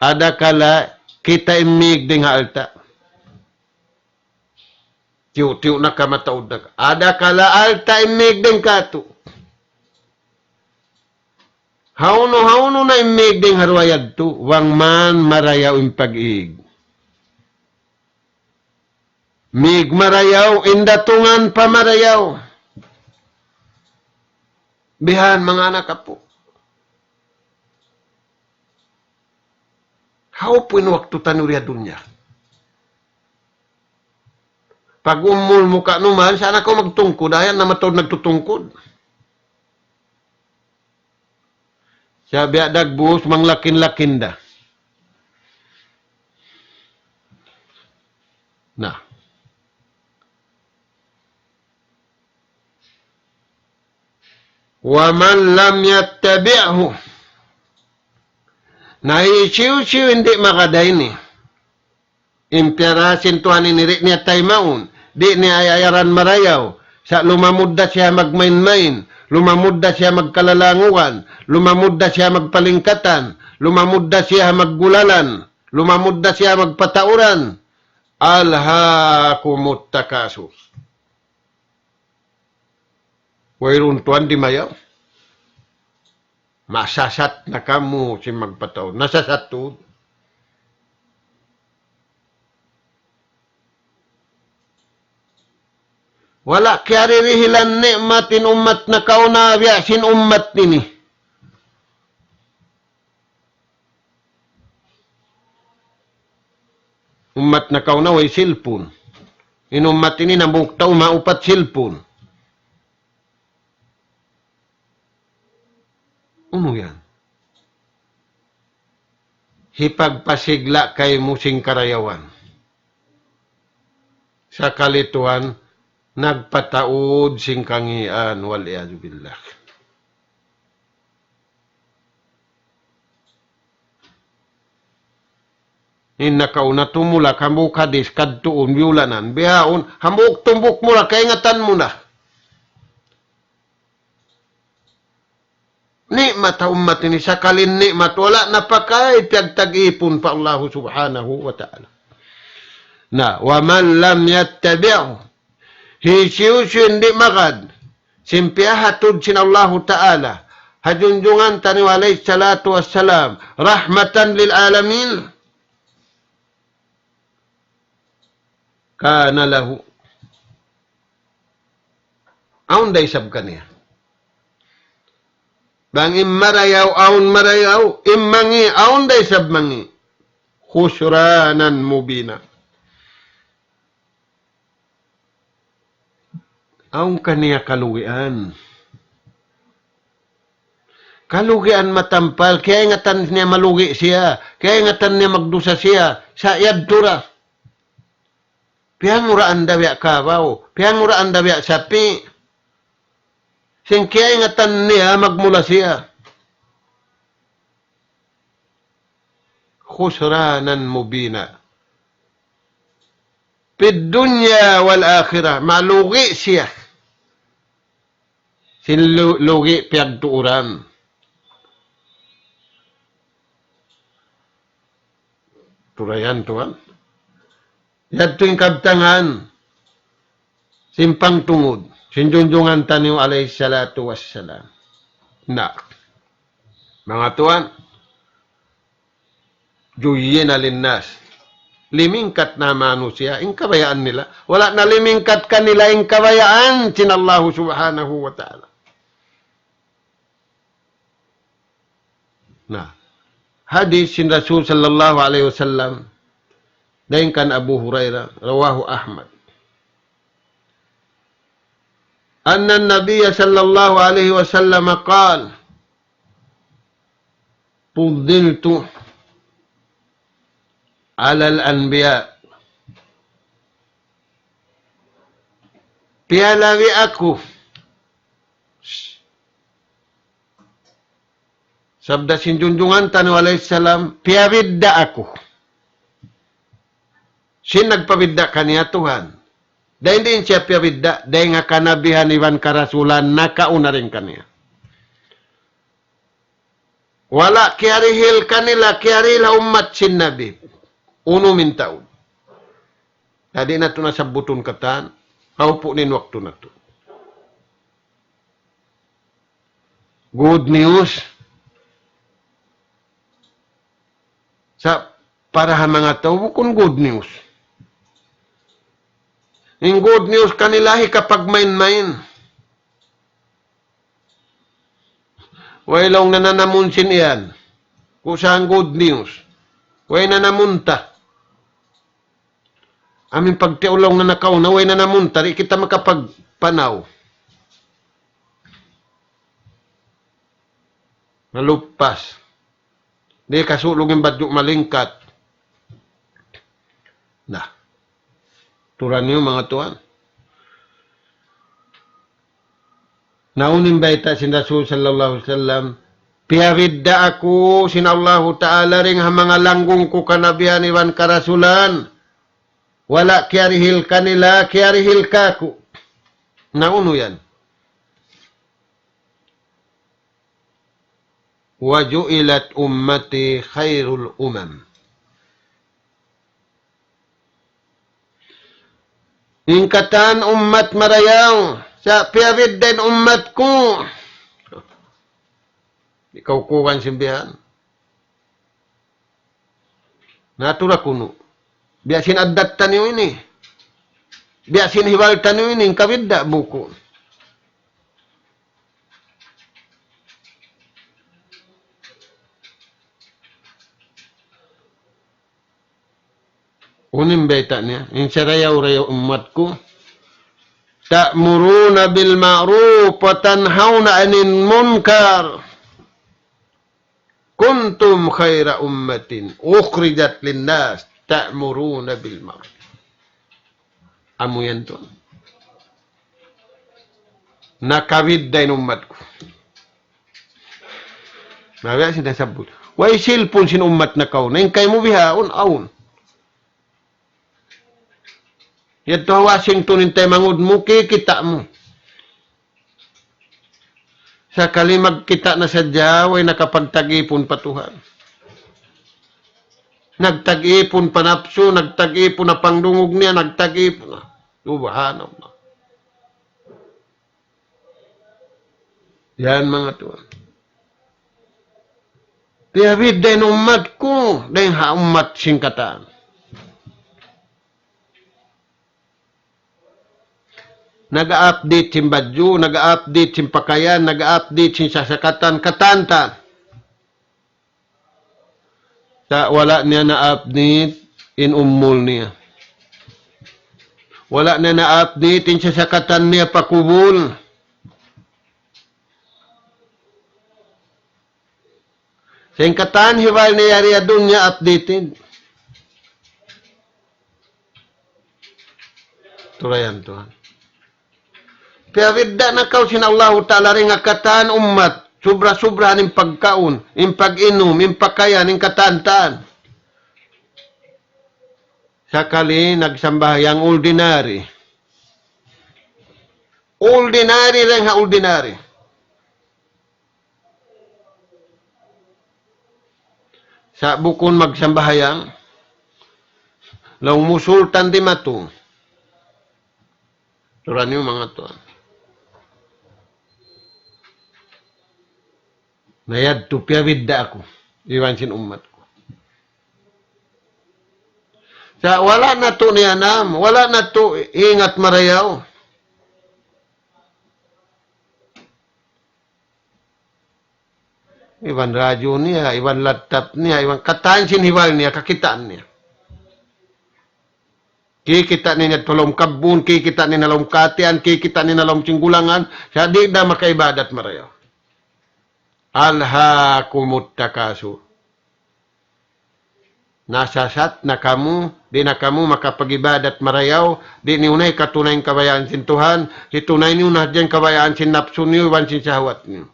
Adakala kita' in mīg dayn ha alta'. Tiyu'-tiyu' na ka mataud na ka. Adakala alta' in mīg dayn kātu'. Hawnu-hawnu na in mīg dayn ha duwa yadtu, bang man marayaw in pag-īg. Mīg marayaw, in datungan pa marayaw. Bihan manga anak apu'. Hawpu in waktu taniyu di ha dunya. Pag-umul mu ka'numan, sa' na kaw magtungkud, ayaw na mataud nagtutungkud. Sa' biya' dagbus, manglakin-lakin da. Na. ومن لم يتبعه. Na hisiyu-siyu in di' makada ini. In piyarā sin Tuhan ini di' niya taymaun, di' niya ayayaran marayaw, sa' lumamud da siya magmain-main, lumamud da siya magkalalangugan, lumamud da siya magpalingkatan, lumamud da siya maggulalan, lumamud da siya magpatauran. ألهاكم التكاثر. Wayruun tuwan di' mayaw. Masasat na kamu sin magpataud. Nasasat tuud. Wala' kiyaririhilan ni'mat in ummat nakauna biya' sin ummat ini. Ummat nakauna way cellphone. In ummat ini hambuuk tau maupat cellphone. Unu yan? Hipagpasigla' kaymu sin karayawan. Sakali tuwan, nagpataud sin kangīan, wal iyadhu billah. In nakauna tumulak, hambuuk hadis, kadtuun, biyulanan, bihaun, hambuuk tumbuk mu na, kaingatan mu na. Ni'mat ha ummat ini, sakali ni'mat, wala' na pa kay piyagtag-ipun pa Allahu Subhanahu wa Ta'ala. Na, ومن لم يتبعه, hisiyu-siyu in di' magad sin piyahatud sin Allahu Ta'ala ha junjungan taniyu alayhi salatu wassalam, رحمة للعالمين, كان له, awn da isab kaniya. Bang in marayaw, awn marayaw, in mangī', awn da isab mangī'. خسرانا مبينا. Awn kaniya kalugian. Kalugian matampal, kaingatan niya malugi' siya, kaingatan niya magdusa siya, sa' yadtu ra. Piyanguraan da biya' kabaw, piyanguraan da biya' sapi'. Sin kaingatan niya magmula siya. خسرانا مبينا. في الدنيا والآخرة, malugi' siya. Sin lu-, lugi' piyagtuuran. Turayan tuwan. Yadtu in kabtangan sin pangtungud sin junjungan taniyu alayhi salatu wassalam. Na, manga tuwan, زين للناس. Limingkat na manusiya' in kabayaan nila. Wala' na limingkat kanila in kabayaan sin Allahu Subhanahu wa Ta'ala. Na, hadis sin Rasul sallallahu alayhi wasallam, dayn kan Abu Hurairah, رواه أحمد. أن النبي صلى الله عليه وسلم قال: فضلت على الأنبياء. Piyalabi aku. Sabda sin junjungan taniyu alayhi salam, piyabidda' aku. Sin nagpabidda' kaniya Tuhan. Dayn diin siya piyabidda', dayn ha kanabihan iban karasulan nakauna dayn kaniya. Wala' kiyarihil kanila, kiyarihil ha ummat sin Nabi. Unu mintaud. Na di' natu' na sabbutun katan, hawpu' in waktu natu'. Good news. Sa' para ha manga tau, bukun good news. In good news kanila hikapagmain-main. Way laung nananamun sin iyan. Ku sa' good news. Way nanamun ta. Amu in pagtiulaw na nakauna, way nanamun ta, di' kita makapagpanaw. Maluppas. Di' kasulung in badju' malingkat. Na. Turan niyu manga tuwan. Na unu in bayta' sin Rasul sallallahu alayhi wasallam, piyabidda' aku sin Allahu Ta'ala dayn ha manga langgung ku kanabihan iban karasulan. Wala' kiyarihil kanila, kiyarihil kāku'. Na unu yan? وجعلت أمتي خير الأمم. In katan ummat marayaw, sa' piyabidda' in ummat ku. Ikaw kuwan sin bihan. Natura kunu'. Biya' sin addat taniyu ini. Biya' sin hibal taniyu ini, in kabidda' buku. Unu in bayta' niya, in sarayaw-rayaw ummat ku. تأمرون بالمعروف وتنهون عن المنكر. كنتم خير أمة أخرجت للناس تأمرون بالمعروف. Amu yan tuwan. Nakabidda' in ummat ku. Na biya' sin nasabbut. Way cellphone sin ummat nakauna. In kaymu bihaun, awn. Yadtu ha Washington in taymanghud mu, kikita' mu. Sakali magkita' na sadja, way nakapagtag-ipun pa Tuhan. Nagtag-ipun pa napsu, nagtag-ipun na pangdungug niya, nagtag-ipun na. Subhanallah. Yan, manga tuwan. Piyabidda' in ummat ku dayn ha ummat sin katan. Naga-update sin badju', naga-update sin pakayan, naga-update sin sasakatan, katan-katan. Sa' wala' niya na-update in umul niya. Wala' niya na-update in sasakatan niya pa kubul. Sa' in katan hibal niya yari ha dunya updated. Tulayan tuwan. Piyabidda' na kaw sin Allahu Ta'ala dayn ha katan ummat, subra-subra in pagkaun, in pag-inum, in pakayan, in katan-katan. Sakali nagsambahayang ordinary. Ordinary dayn ha ordinary. Sa' bukun magsambahayang, laung mu sultan di' matu. Turan niyu manga tuwan. Na yadtu piyabidda' aku iban sin ummat ku. Sa' wala' natu' niyanam, wala' natu' ingat marayaw. Iban radyu niya, iban laptop niya, iban katan sin hibal niya, kakitaan niya. Kikita' niya ha lawm kabbun, kikita' niya ha lawm katian, kikita' niya ha lawm singgulangan, sa' di' da makaibadat marayaw. ألهاكم التكاثر. Nasasat na kamu, di' na kamu makapag-ibadat marayaw, di' niyu na hikatunay in kabayaan sin Tuhan, hitunay niyu na hadja in kabayaan sin napsu niyu, iban sin sahwat niyu.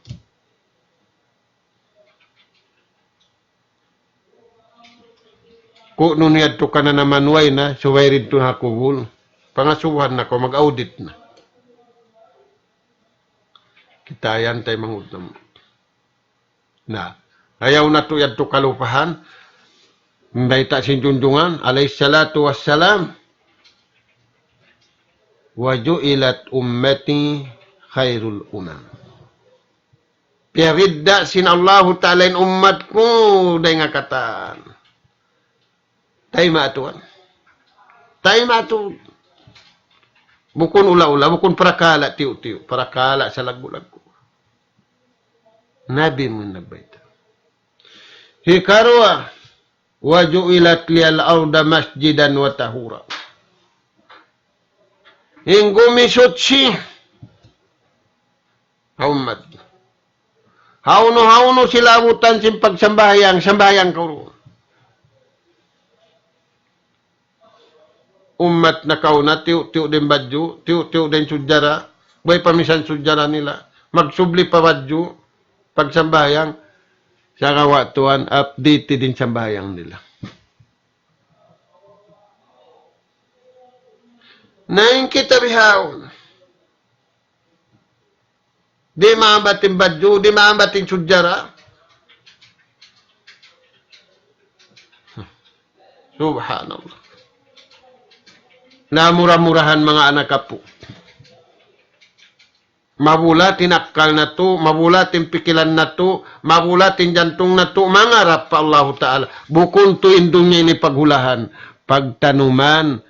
Ku'nun yadtu kananaman way na, subay didtu ha kubul. Pangasubuhan na kaw, mag-audit na. Kita' yan taymanghud namu'. Na, ayaw natu' yadtu kalupahan. Bayta' sin junjungan, alayhi salatu wassalam, وجعلت أمتي خير الأمم. Piyabidda' sin Allahu Ta'ala in ummat ku dayn ha katan. Tayma' tuwan. Tayma' tuwan. Bukun ula-ula, bukun parakala' tiyu'-tiyu', parakala' salaggu'-laggu'. Nabi mu nagbayta'. Hikaruwa, وجعلت لي الأرض مسجدا وطهورا. In gumi suchi ha ummat. Hawnu-hawnu sila abutan sin pagsambahayang, sambahayang kaw duun. Ummat nakauna, tiyu'-tiyu' da in badju', tiyu'-tiyu' da in sujjara, way pa misan sujjara nila. Magsubli pa badju', pagsambahayang, sagawa' tuwan, updated in sambahayang nila. Na in kita bihaun. Di' maambat in badju', di' maambat in sujjara. Subhanallah. Na mura-murahan manga anak apu'. Mabulat in akkal natu', mabulat in pikilan natu', mabulat in jantung natu', mangarap pa Allahu Ta'ala. Bukun tuud in dunya ini paghulahan, pagtanuman,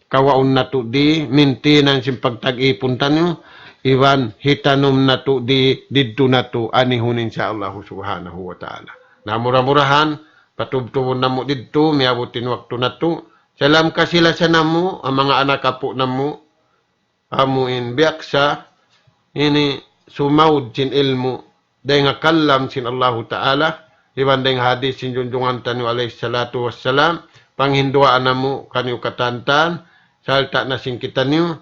kawaun natu' di, maintenance sin pagtag-ipun taniyu, iban hitanum natu' di, didtu natu', anihun insya Allahu Subhanahu wa Ta'ala. Na mura-murahan, patubtubun namu' didtu, miyabut in waktu natu', salam kasi-lasa namu', ha manga anak apu' namu', amu in biyaksa ini sumaud sin ilmu' dayn ha kalam sin Allahu Ta'ala, iban dayn ha hadith sin junjungan taniyu alayhi salatu wassalam, panghinduwaa namu' kaniyu katantan, sarta' na sin kitaniyu,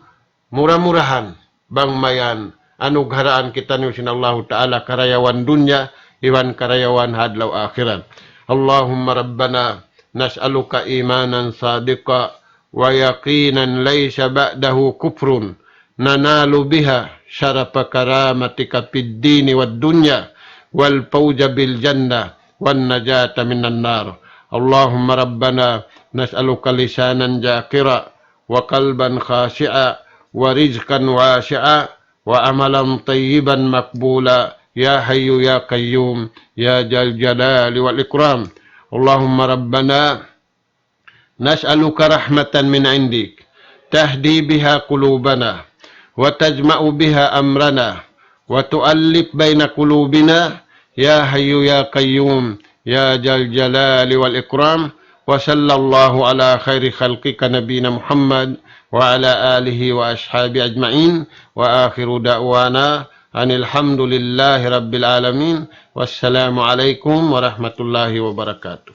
mura-murahan, bang mayan, anugharaan kitaniyu sin Allahu Ta'ala karayawan dunya, iban karayawan ha adlaw akhirat. اللهم ربنا نسألك إيمانا صادقا ويقينا ليس بعده كفر ننال بها شرف كرامتك في الدين والدنيا والفوز بالجنة والنجاة من النار. اللهم ربنا نسألك لسانا ذاكرا وقلبا خاشعا ورزقا واسعا وعملا طيبا مقبولا يا حي يا قيوم يا ذا الجلال والإكرام. اللهم ربنا نسألك رحمة من عندك تهدي بها قلوبنا وتجمع بها أمرنا وتؤلف بين قلوبنا يا حي يا قيوم يا ذا الجلال والإكرام. وصلى الله على خير خلقك نبينا محمد وعلى آله وأصحابه أجمعين. وآخر دعوانا أن الحمد لله رب العالمين. والسلام عليكم ورحمة الله وبركاته.